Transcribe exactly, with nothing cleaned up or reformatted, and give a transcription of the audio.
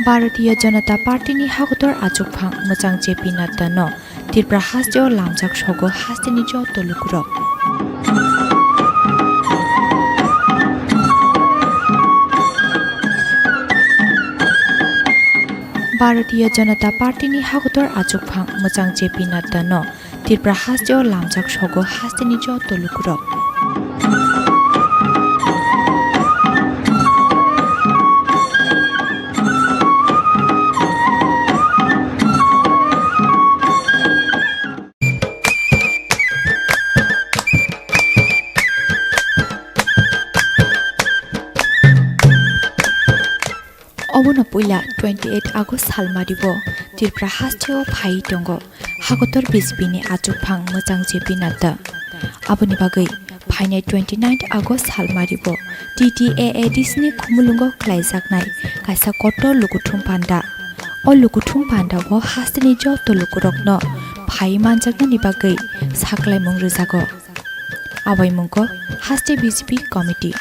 Bharatiya Janata Party ni hakotor achukphang mwchang J P Nadda no Tripura hasteo lamjak sogo hasteni joto lukurok. Bharatiya Janata Party ni hakotor achukphang mwchang J P Nadda no Tripura hasteo lamjak sogo hasteni joto lukurok. Obono puila twenty eight August salmaribo Tripura hasteo phai tongo hakotor B J P ni achukphang mwchang J P Nadda. Aboni bagwi phainai twenty nine August salmaribo T T A A D C ni khumulwngo khlaijaknai kaisa kotor lukuthum panda. O lukuthum pandao hasteni joto lukurokno phai manjaknani bagwi saklaimung rwjago. Abaimungko haste B J P committee.